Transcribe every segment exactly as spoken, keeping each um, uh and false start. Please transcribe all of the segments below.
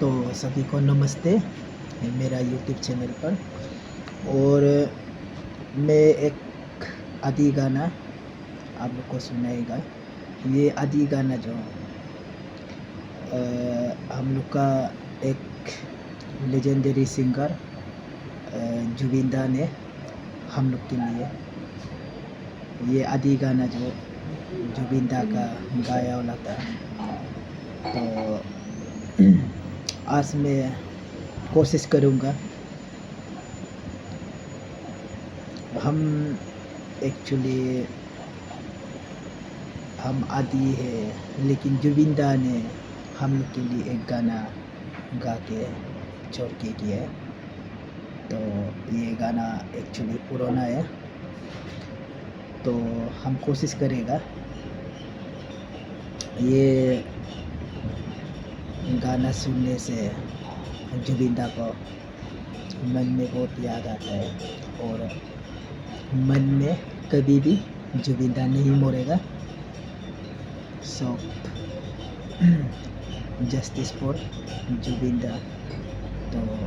तो सभी को नमस्ते, मेरा YouTube चैनल पर। और मैं एक आदि गाना आप लोग को सुनाएगा। ये आदि गाना जो, अ, हम लोग का एक लेजेंडरी सिंगर, अ, जुबिन दा ने हम लोग के लिए ये आदि गाना जो जुबिन दा का गाया वाला था, तो आज मैं कोशिश करूँगा। हम एक्चुअली हम आदि है, लेकिन जुबिन दा ने हम लोग के लिए एक गाना गा के छोड़ के गया है। तो ये गाना एक्चुअली पुराना है, तो हम कोशिश करेगा ये गाना सुनने से जुबिन दा को मन में बहुत याद आता है और मन में कभी भी जुबिन दा नहीं मरेगा। So, justice for जुबिन दा। तो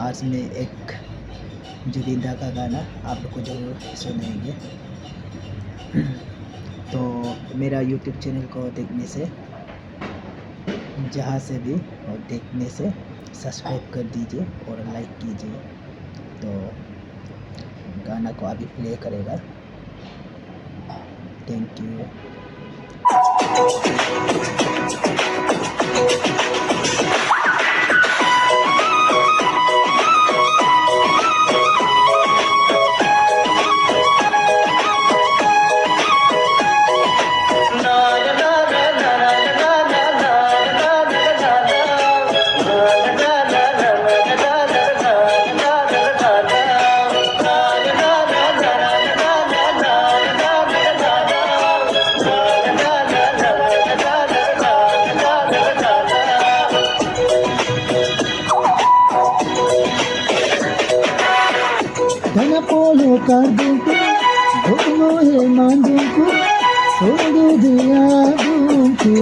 आज मैं एक जुबिन दा का गाना आप लोग को जरूर सुनाएंगे। तो मेरा YouTube चैनल को देखने से, जहाँ से भी और देखने से सब्सक्राइब कर दीजिए और लाइक कीजिए। तो गाना को अभी प्ले करेगा। Thank you. Dana polo kardungku, gomo he mandungku, sodu dia dungku.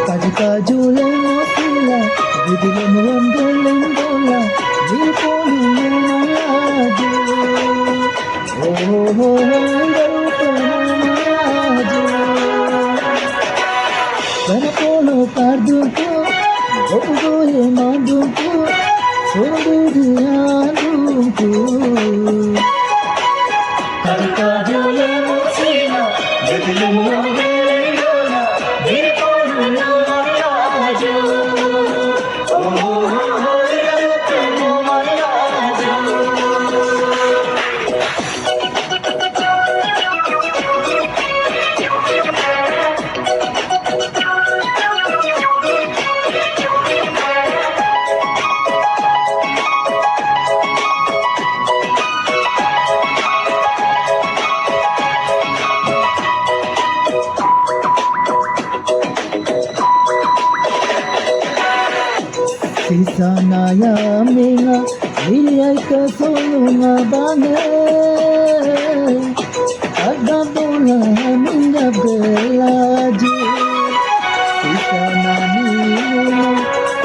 Kaju kaju lemo sila, gidi lemo lem lem bola, di polo lemo laju. Oh, oh, oh, oh, lemo laju. Dana polo kardungku, gogo he mandungku, sodu dia dungku. Kaju kaju lemo sila, gidi lemo lem lem bola, di polo lemo laju. Sisa naya minga, liai ke solunga bange. Ada dola minga belaju. Sisa nami minga,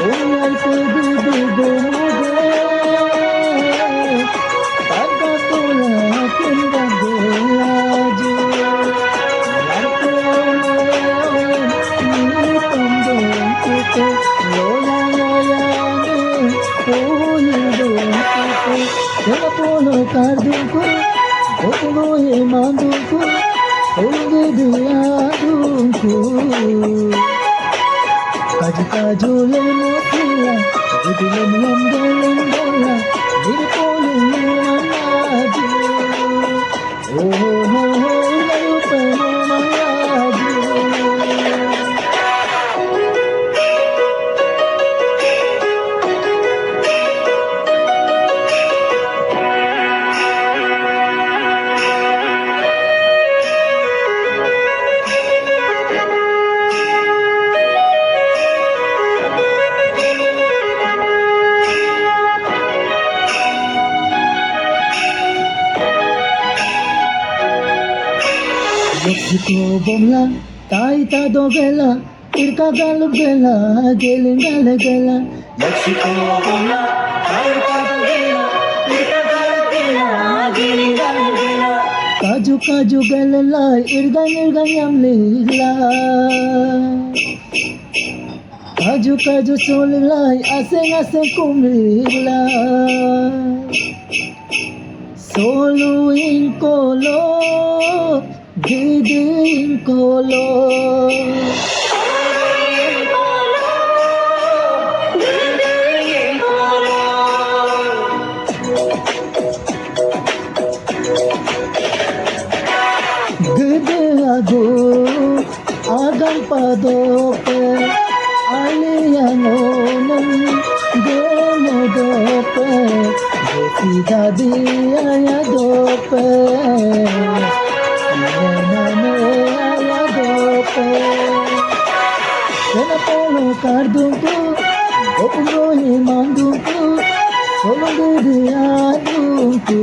liai ke dudu gumude. Polo kardungku, gogo he mandungku, sodu dia dungku. Kaju kaju lemo sila, gidi lemo lem lem bola, di polo lemo laju. Oh, oh, oh, oh, laju polo lemo laju. Mexico bomla, taita dogela, Irka galu gela, gelin gale gela. Mexico gela, irka galu gela, irka galu gela, gelin gale gela. Kaju kaju gela lai, irgan irgan yam lila. Kaju kaju solilai, aseng aseng kumilai. Solu ingkolo, gede ingkolo. Gede agu agam padope, ali yang onam gemo dope, gesi dadi aya dope, nane aya dope. Kena polo kardungku, gopung rohi mandungku, solong gede adungku.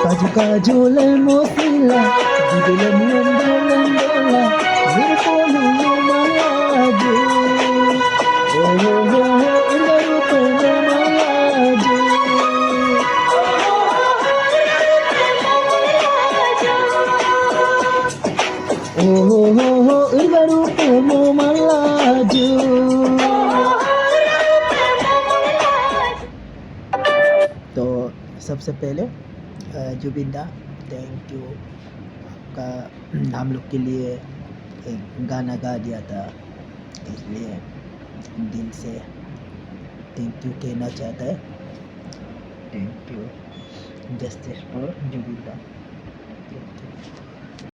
Kaju kaju le mosila, gede le mundo mundo la, mirpo mundo malaju. Oh oh oh oh, irga rupe mo malaju. Oh oh oh oh, irga rupe mo malaju. तो सबसे पहले जुबिन दा, thank you, आपका हम लोग के लिए एक गाना गा दिया था, इसलिए दिल से थैंक यू कहना चाहता है। Thank you, justice for Zubeen दा।